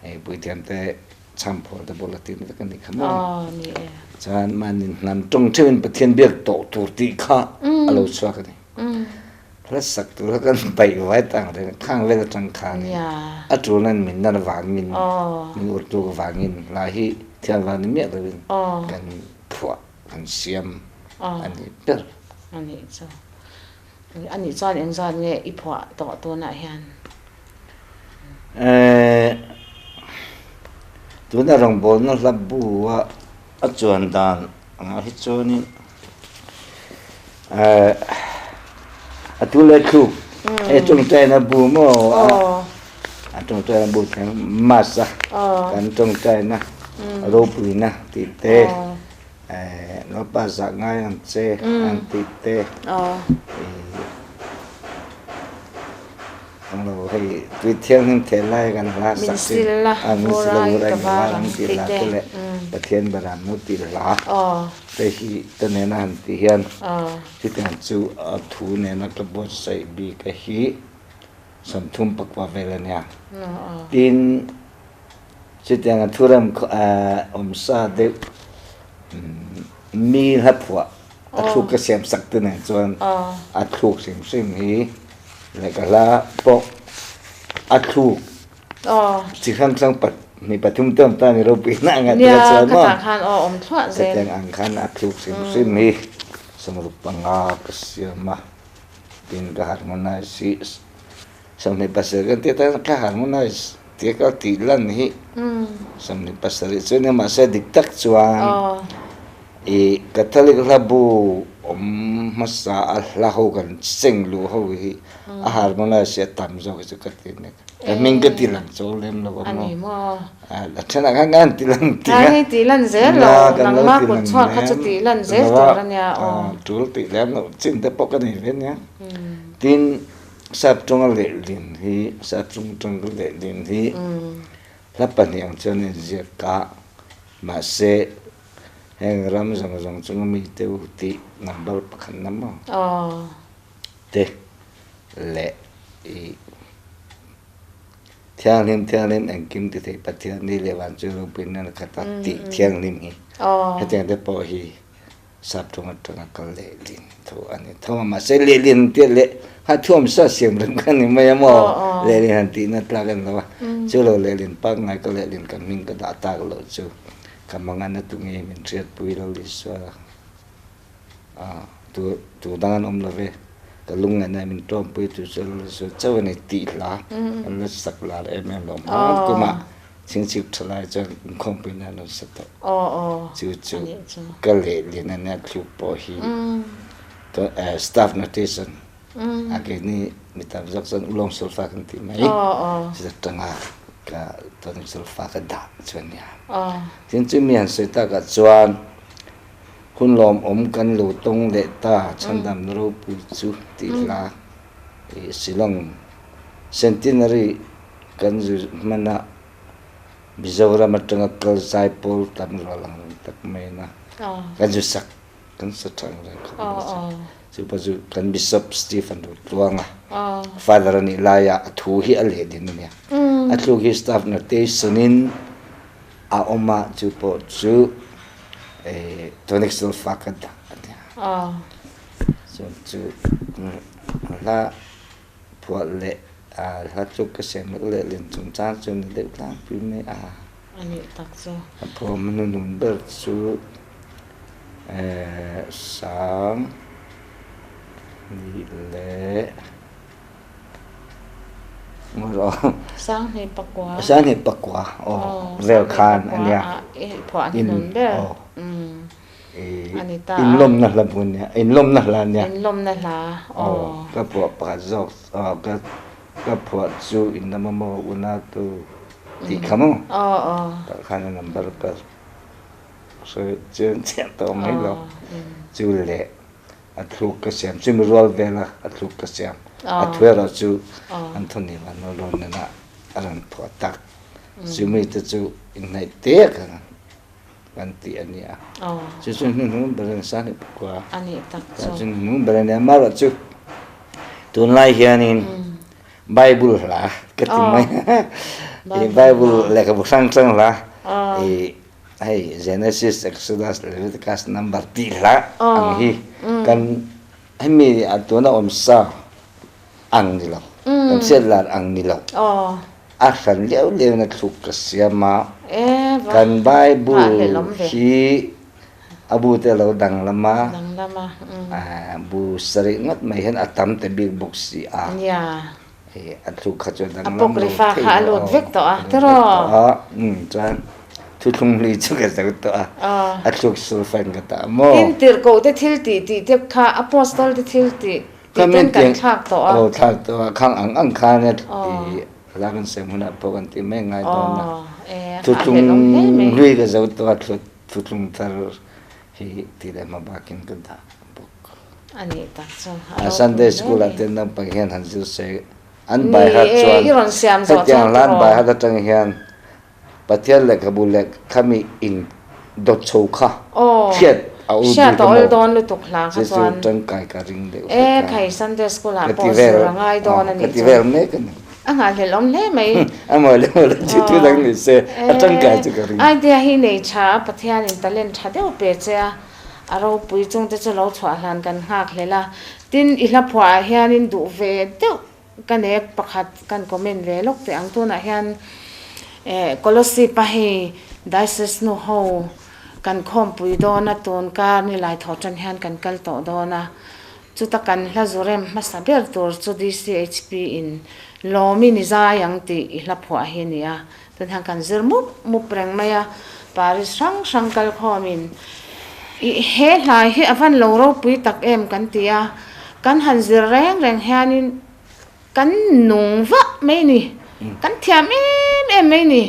hei puithiam te chhamphawl te pawh Latin vek a nih kha maw. Aw, ni e. Chuan mahni hnam tawng theuhin Pathian biak tawh tur tih kha a lo chhuak a ni. Hla sak tur kha kan paih vai tang reng a, khang vel atang khanin a tulna min nan vangin, min urtuk vangin hla hi thiam vang ni miah lovin kan phuah, kan siam a ni ber. A nih chu. A nih chuan engzat nge i phuah tawh tunah hian? Tuna rawngbawlna hla bu a a chuan dan angah hi chuanin a tu leh thluk hei tawngtaina bu maw a tawngtaina bu thleng mass a kan tawngtaina ropuina tih te Lalpa zah ngai ang che an tih te Englo hei tui thianghlim theh lai kan hla sak thin a min sil a vur a ka var ang tih hla te leh Pathian Baram nu tih hla te hi te nena han tih hian chutiang chu a thu nena ka buatsaih bik a hi 30 pakua vel a nia. Tin chutiang a thurem awmsa deuh mi hla phuah A thluk ka siam sak te nen chuan a thluk hrim hrim hi leh ka hla pawh a thluk chi hrang hrang mi pathum te awm ta ni ropui na anga te kha chuan maw chutiang ang khan a thluk hrim hrim hi 65 ka siam a tin ka harmonize hi 27 kan tih atan ka harmonize tia ka tih lan hi 27 chu nia mahse dik tak chuan. I Catholic hla bu awm hmasa a hla ho kan seng luh ho hi a harmonize hi a tam zawk hi chu ka ti nek. Ka hming ka ti lang cho lem lo ang maw. A thenah khan kan ti lang ting a. Hei tih lan zel lo, nangmah kut chhuak kha chu tih lan zel tur a nia aw. Tul tih lem loh chin te pawh ka nei ve nia. Tin, sap tawnga lehlin hi, sap tawng tanga lehlin hi hla pahnih ang chuan a inziak a, mahse Heng ram zawng zawng chunga mite u tih number pakhat na maw? Te leh i Thianghlim Thianghlim engkim ti thei Pathian ni leh van chu ropui nan a khat a tih thianghlim hi hetiang te pawh hi sap thung atanga kal lehlin tho a ni tho a mahse lehlin tih leh ha thuam sa siam reng kha ni mai a maw lehlin han tihna tlak a ni lo a chu lo lehlin pangngai ka lehlin ka hming ka dah tak loh chu Ka mangan a tu nge min hriatpui lo Isua a tu tu dang an awm lo ve ka lungngaihna min tawmpui tu chu Lal Isua chauh a ni tih hla an la sak lar em em lo hma kumah chhingchhip tha lai chuan inkhawmpui nan an rawn sa tawh chu chu ka lehlin a nia thluk pawh hi staff notation A keini mi tam zawk chuan ulawng sulfa kan tih mai. Chuta tanga ka tonic sulfa ka dah chu a nia. Tin chumi han sawi takah chuan hun lawmawm kan lo tawng leh ta chhandamna ropui chu tih hla i Shillong Centenary kan zu hman a Mizoram atanga kal zai pawl tam rual ang reng tak mai na kan zu sak Kan sa ṭha ang reng khawp mai chu. Chu pawh chu kan Bishop Stephen Rotluanga father a nih laia a thu hi a leh din a nia. A thluk hi staff notation in a awm a, chu pawh chu tonic solfa ka dah a nia. Chuan chu hla phuah leh hla tluk ka siam leh lehlin chungchang chu ni deuh tlangpui mai a. A nih tak chu. A phuah hmanunun ber chu sang nih leh Sanghnih pakua. Sanghnih pakua aw vel khan a nia. Phuah hmanun ber. Inlawmna hla bu nia, inlawmna hla nia. Inlawmna hla, aw. Ka phuah pakhat zawk, ka ka phuah chu in lam amaw una tu tih kha maw? Aw aw. Tah khan a number ka sawi chian chiah tawh mai lo. Chu leh a thluk ka siam, chumi rual vela a thluk ka siam. A thu erawh chu Anthony Manolo nena a rawn phuah tak. Chumi te chu inhnaih te a kha. kan ti a ni a. Chu chu hnuhnung ber a ni sa ni pakua. A nih tak chu. Chu hnuhnung ber a ni a. Amaherawh chu tunlai hianin Bible hla ka ti mai. Bible lehkhabu hrang hrang hla i hei Genesis, Exodus, Leviticus, Number tih hla ang hi kan hemi tuna awm sa ang ni lo, kan hriat lar ang ni lo. A hran liau liau in a thluk ka siam a, kan Bible hi a bu te a lo danglam a, bu sarih ngawt mai hian a tam ta bik bawk si a, a thluk kha chu a danglam lo thei lo a, chuan thuthlung hlui chu ka zo tawh a, a thluk sulfan ka tah maw. Tin tirhkoh te thil tih tih te kha Apostol te thil tih Tih ten kan thlak tawh a. Aw thlak tawh a, khang ang ang khan i hla kan sawi hmunah pawh kan ti mai ngai dawn a. Thutlung hlui ka zo tawh a, thutlung thar hi ti leh hma bakin ka dah bawk. A nih tak chu. Sunday school ah te naupang hian han zir se an bai hat chuan hetiang hla an bai hat atang hian Pathian lehkhabu leh khami in dawt chho kha hriat a ul bik a maw? Chu chu tangkai ka ring deuh hlek a. Ka ti vel ka ti vel mek a ni. A nghahhlelh awm hle mai. A mawi leh mawi lo chu thu dang ni se a tangkai chu ka ring. Idea hi nei tha a, Pathianin talent tha deuh pe che a, a ropui chungte chu lo chhuah hlan kan nghakhlelh a. Tin, i hla phuah ah hianin duh ve deuh Ka nek pakhat kan comment ve lawk teh ang. Tunah hian eh Kolosip a hei Diocese nu ho kan khawmpui dawn a, tun kar nilai thaw tan hian kan kal tawh dawn a. Chuta kan hla zurem hmasa ber tur chu DCHP in Lawmi ni zai ang tih i hla phuah hi a ni a. Tun hian kan zir mup mup reng mai a, Parish hrang hrang kal khawmin. Ih he hlai hi a van lo ropui tak em kan ti a, kan han zir reng reng hianin kan nung vah mai ni, kan thiam em em mai ni.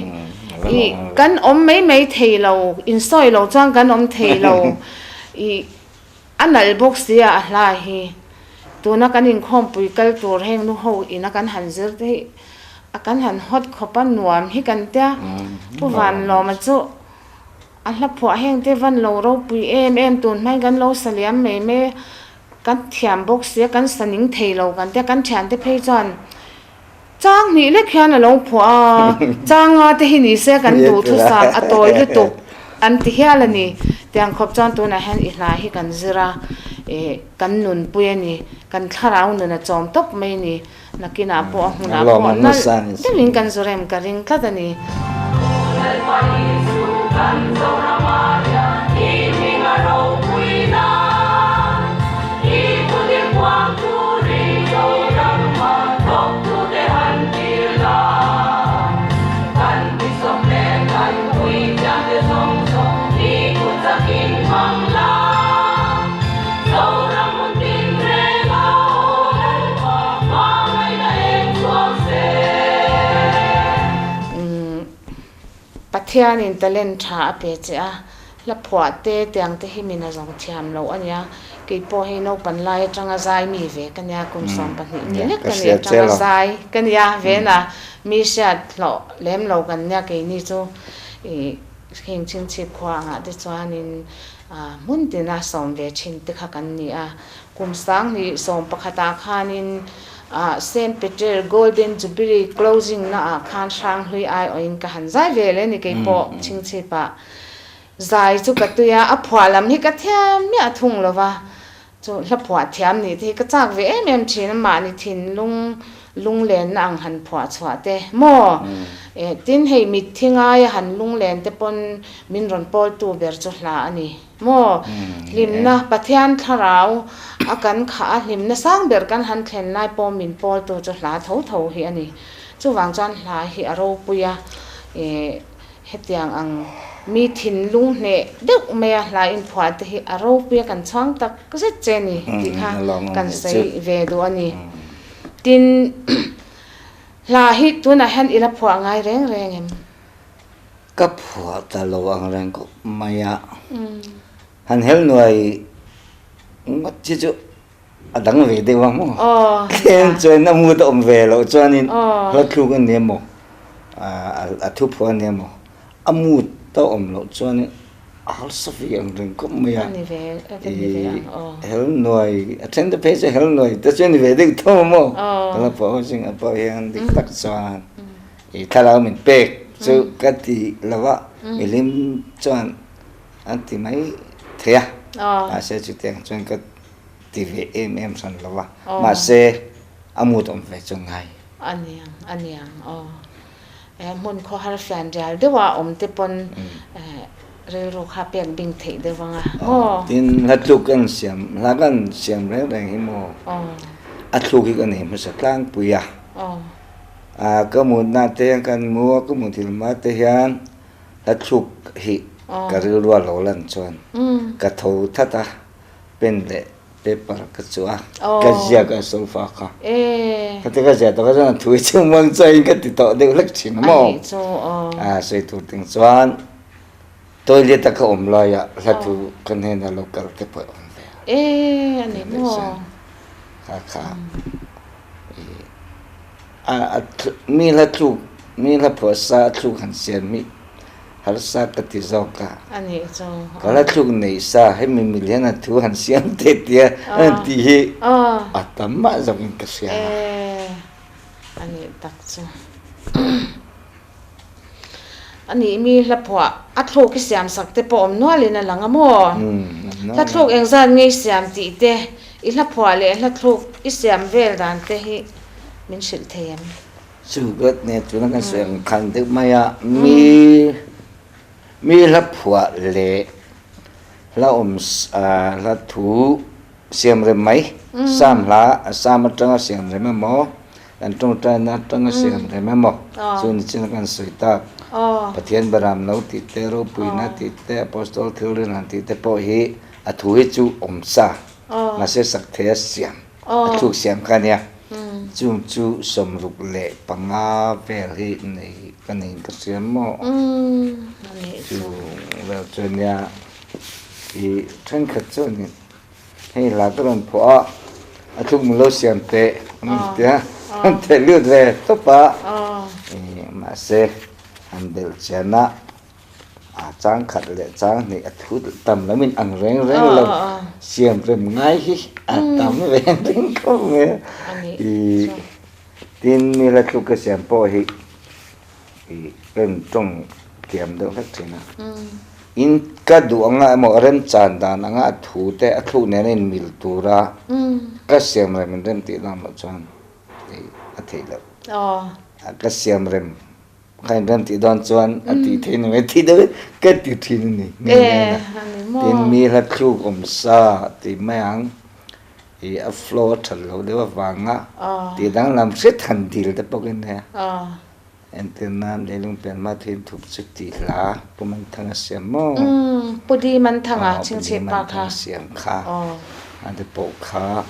Ih kan awm mai mai thei lo, insawi lo chuan kan awm thei lo. Ih a nalh bawk sia a hla hi. Tuna kan inkhawmpui kal tur heng nu ho ina kan han zir te hi a kan han hawt khawp a nuam hi kan tia. Pu Vanlawma chu A hla phuah heng te van lo ropui em em tun hmain kan lo sa liam mai mai a, kan thiam bawk sia kan sa ning thei lo kan tia kan thiante phei chuan chang hnih lek hian a lo phuah a, changa te hi ni se kan duhthusam a tawi lutuk an ti hial a ni. Tiang khawp chuan tunah hian i hla hi kan zir a, ih kan nunpui a ni, kan thlarau nun a chawm tawp mai a ni. Nakinah pawh a hmunah pawh nalh deuhin kan zu rem ka ring tlat a ni. Pathianin talent tha a pe che a, hla phuah te tiang te hi min a zawng thiam loh a nia. Kei pawh hei naupan lai atanga zai mi ve ka nia, kum 12 mi lek ka nih atanga zai ka nia vena mi hriat hlawh lem lo kan nia keini chu ih heng chhingchhip khua angah te chuanin Hmun tina sawm ve thin te kha kan ni a. Kum 1000 pakhatah khanin Saint Peter Golden Jubilee closing naah khan Hranghlui aiawhin ka han zai ve leh ni kei pawh chhingchhipah. Zai chu ka tui a, a phuah lam hi ka thiam miah thung lo va. Chu hla phuah thiam nih te hi ka chak ve em em thin a, mahni thinlung lunglenna ang han phuah chhuah te maw? Eh, tin hei mitthi ngaia han lunglen te pawn min rawn pawltu ber chu hla a ni maw? Hlimna, Pathian thlarau a kan khah a, hlimna sang ber kan han thlen lai pawh min pawltu chu hla tho tho hi a ni. Chuvang chuan hla hi a ropui a, eh, Hetiang ang mi thinlung hneh deuh maia hla inphuah te hi a ropuia kan chhuang tak zet che ni tih kha kan sawi ve duh a ni. Tin, hla hi tunah hian i la phuah ngai reng reng em? Ka phuah ta lo ang reng khawp mai a. Han hel nuai ngawt hi chu A dang ve deuh ang maw? Tlem chuan a mut a awm ve loh chuanin hla thluk a nia maw, a thu phuah a nia maw, a mut a awm loh chuanin a harsa ve ang reng khawp mai a. Hel nuai, a then te phei chu hel nuai te chu a ni ve deuh tho maw? Ka la phuah ho zing ah pawh hian dik tak chuan i thlarau min pek chu ka ti lo a, mihlim chuan an ti mai thei a, mahse chutiang chuan ka ti ve em em hran lo a, mahse a mut awm ve chu ngai. A niang, a niang aw. Eh hmun khawhar fian rial deuh a awm te pawn eh rilru kha pek bing theih deuh ang a maw? Tin, hla tluk kan siam, hla kan siam reng reng hi maw? A thluk hi ka nei hmasa tlangpui a. Ah ka mutna te hian kan mu a, ka muthilh hma te hian hla thluk hi ka rilru a lo lan chuan ka tho that a. Pen leh paper ka chu a, ka ziak a solfa kha. Khati ka ziah tawh kha chuan a thu hi chu muang chuain ka ti tawh deuh hlek thin a maw? A sawi tur ting chuan toilet a ka awm laiah hla thu ka hnenah lo kal te pawh a awm ve a. Kha kha a mi hla thluk mi hla phuah sa a thluk han siam hi Harsa ka ti zawk a. A nih chu. Ka la thluk nei sa, hemi mil hian a thu han siam teh tia an tih hi a tam mah zawkin ka hria. E, a nih tak chu. A nih mi hla phuah a thluk i siam sak te pawh awm nualin a lang a maw? Hla thluk engzat nge i siam tih te, i hla phuah leh hla thluk i siam vel dan te hi min hrilh thei em? Chu vet nen tuna kan sawi ang khan deuh mai a, mi mi hla phuah leh hla awm hla thu siam rem mai, sam hla sam atanga siam rem emaw, Kan tawngtaina atanga siam rem emaw chu nichin a kan sawi tak. Pathian Baram lo tih te, ropuina tih te, Apostol thil rin han tih te pawh hi a thu hi chu awm sa. Mahse sak thei a siam, a thluk siam kha a nia. Chung chu 65 vel hi nei ka nei ka hria maw? Chu vel chu a nia. Ih thenkhat chuanin Hei hla ka rawn phuah a, a thluk min lo siam teh an rawn ti a, an theh lut ve tawp a, mahse han belh chian a, a chang khat leh chang hnih a thu tam lo min ang reng reng lo, siam rem ngai hi a tam ve reng khawp mai a, ih tin mi hla thluk ka siam pawh hi. I rem tawng thiam deuh hlek thin a. In ka duh anga emaw remchan dan anga a thu te a thluk nena in mil tura ka siam rem in rem tih lam loh chuan a theih loh. Ka siam rem kha in rem tih dawn chuan a tih theih ni mai tih deuh in ka ti thin a ni. Tin mi hla thluk awm sa tih mai ang i a flow a that loh deuh avanga tih danglam hret han dil te pawh in nia. Entir nan leilung pian hma thin thup chu tih hla Pu Manthanga siam maw? Umm Pu Di Manthanga chhingchhip pa kha. Pu Di Manthanga siam kha. A te pawh kha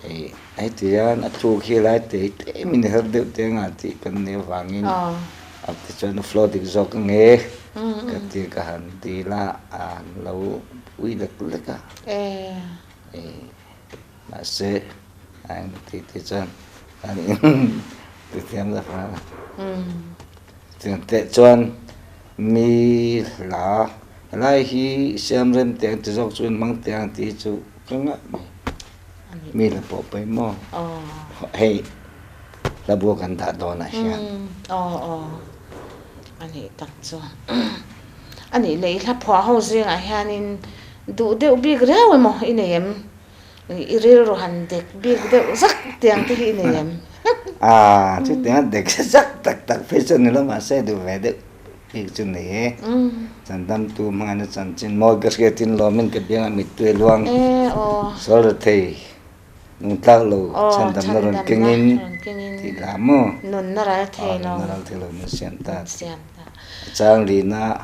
ei hei ti hian a thluk hi lai te hi tlem in her deuh te anga tih kan nih avangin a ti chuan a flow dik zawk ange ka ti ka han dil a a lo ui lek lek a. Mahse a eng ti ti chuan an in ti thiam lo a. Chutiang teh chuan mi hla helai hi siam rem teh ang ti zawk chu in hmang teh ang tih hi chu ka ngah mai. Mi hla pawh pawi maw? Hei hla bu kan dah dawnah hian. Aw aw a nih tak chu. A nih leh i hla phuah ho zingah hianin duh deuh bik riau emaw i nei em? I rilru han dek bik deuh zak tiang te hi i nei em? Aa, chutiang a dek zak tak tak phei chu ni lo mahse duh ve deuh bik chu nei e. Chandamtu hmangaihna chanchin mawi ka hriatin lawmin ka biangah mittui a luang sual ra thei nungtlak lo chhandamna rawn kengin tih lah maw? Nunna ral thei lo. Nunna ral thei lo min siam ta. A chang lina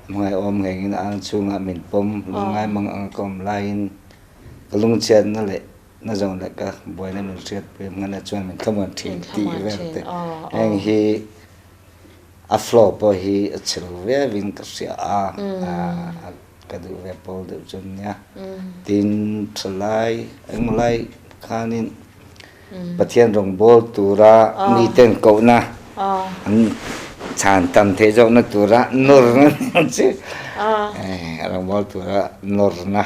hmangaihawm nghengin a ang chhungah min pawm, lungngai mang ang ka awm laiin ka lungchhiatna leh na zawng leh ka buaina min hriatpui hmanna chuan min thlamuan thin tih vel te heng hi a flow pawh hi a chhe lo viauin ka hria a, ka duh ve pawl deuh chu ania. Tin, thalai engmaw lai khanin Pathian rawngbawl tura miten kohna an chhan tam theih zawkna tura nawrna ang chi rawngbawl tura nawrna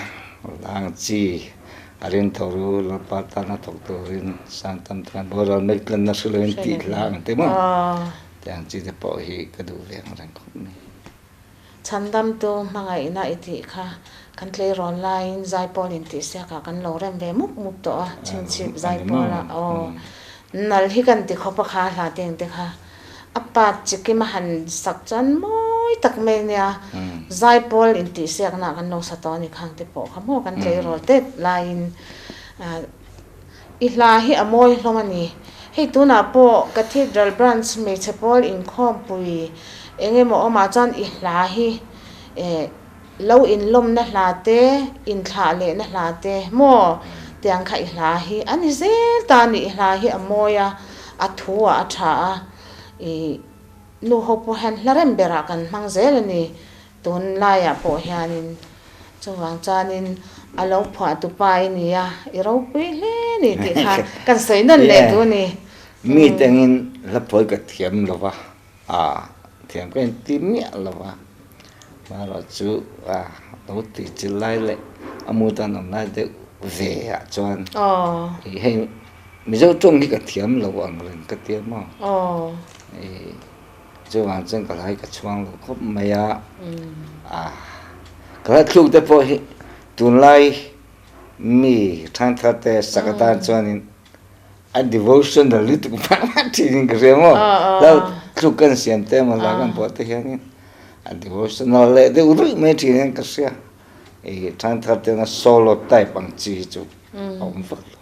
ang chi a rin tho ru Lalpa tana thawk turin sang tam chuan boral mek tlanna hre loin tih hla ang te maw tih ang chi te pawh hi ka duh ve ang reng khawp mai. Chhandamtu hmangaihna i tih kha kan tleirawn laiin zaipawl intihsiakah kan lo rem ve mup mup tawh a, chhingchhip zaipawla aw nal hi kan ti khawp a kha hla teng te kha a pa chikim a han sak chuan mawi tak mai nia zaipawl intihsiaknaah kan lo sa tawh a ni khang te pawh kha maw kan tleirawl tet laiin I hla hi a mawi hlawm a ni. Hei tunah pawh Cathedral Branch hmeichhe pawl inkhawmpui eng emaw awmah chuan i hla hi eh lo inlawmna hla te, inthlah lehna hla te maw tiang kha i hla hi a ni zel ta a ni. I hla hi a mawi a, a thu ah a tha a, i nu ho pawh hian hla rem berah kan hmang zel a ni. Tun laiah pawh hianin chuvang chuanin a lo phuah tu pa i ni a, i ropui hle ni tih kha kan sawi nawn leh duh a ni. Mi tengin hla phawi ka thiam lo va, a thiam ka inti miah lo va, marawh chu a lo ti chi lai leh a mu tan awm lai deuh ve ah chuan i hei Mizo tawng hi ka thiam lo ang reng ka tia maw? Chuvang chuan ka hlai ka chhuang lo khawp mai a, ka hla thluk te pawh hi tunlai mi thangthar te sak atan chuanin a devotional lutuk mah mah thin in ka hria maw, hla thluk kan siam te emaw hla kan pawh te hianin a devotional leh deuh ruih mai thin hian ka hria, thangthar tena solo type ang chi hi chu a awm vak lo.